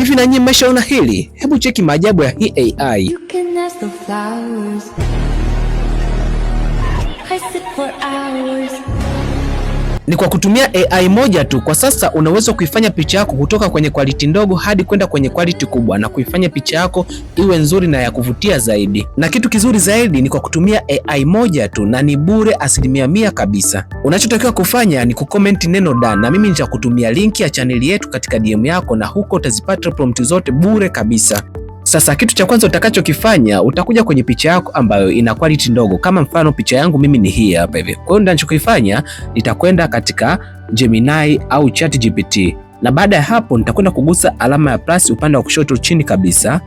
Hivi na nyinyi mmeshaona hili? Hebu cheki maajabu ya hii AI. You can ask the flowers. I sit for hours. Ni kwa kutumia AI moja tu. Kwa sasa unaweza kuifanya picha yako kutoka kwenye quality ndogo hadi kwenda kwenye quality kubwa na kuifanya picha yako iwe nzuri na ya kuvutia zaidi. Na kitu kizuri zaidi ni kwa kutumia AI moja tu na ni bure 100% kabisa. Unachotakiwa kufanya ni kucomment neno done, na mimi nitakutumia link ya chaneli yetu katika DM yako, na huko utazipata prompt zote bure kabisa. Sasa kitu cha kwanza utakachokifanya, utakuja kwenye picha yako ambayo ina quality ndogo, kama mfano picha yangu mimi ni hii hapa hivi. Kwa hiyo ninachokifanya, nitakwenda katika Gemini au ChatGPT, na baada ya hapo nitakwenda kugusa alama ya plus upande wa kushoto chini kabisa,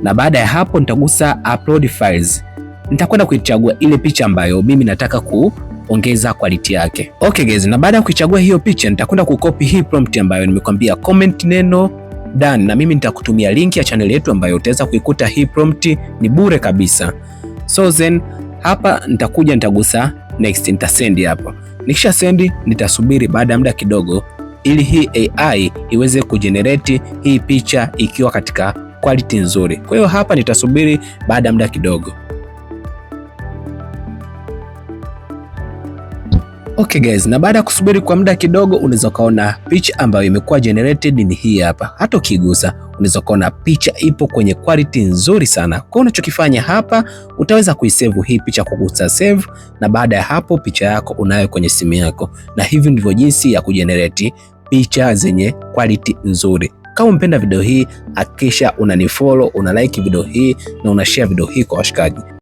na baada ya hapo nitagusa upload files. Nitakwenda kuichagua ile picha ambayo mimi nataka kuongeza quality yake. Okay guys, na baada ya kuichagua hiyo picha nitakwenda kucopy hii prompt ambayo nimekwambia comment neno done, na mimi nitakutumia link ya channel yetu ambayo utaweza kuikuta hii prompt ni bure kabisa. So then hapa nitakuja nitagusa next, nitasend hapo. Nikisha send nitasubiri baada ya muda kidogo ili hii AI iweze kugenerate hii picha ikiwa katika quality nzuri. Kwa hiyo hapa nitasubiri baada ya muda kidogo. Okay guys, na baada ya kusubiri kwa muda kidogo unaweza ukaona picha ambayo imekuwa generated ni hii hapa. Hata ukigusa unaweza ukaona picha ipo kwenye quality nzuri sana. Kwa hiyo unachokifanya hapa, utaweza kuisave hii picha kwa kugusa save, na baada ya hapo picha yako unayo kwenye simu yako. Na hivi ndivyo jinsi ya kugenerate picha zenye quality nzuri. Kama umependa video hii, hakikisha unanifollow, una like video hii na una share video hii kwa washikaji.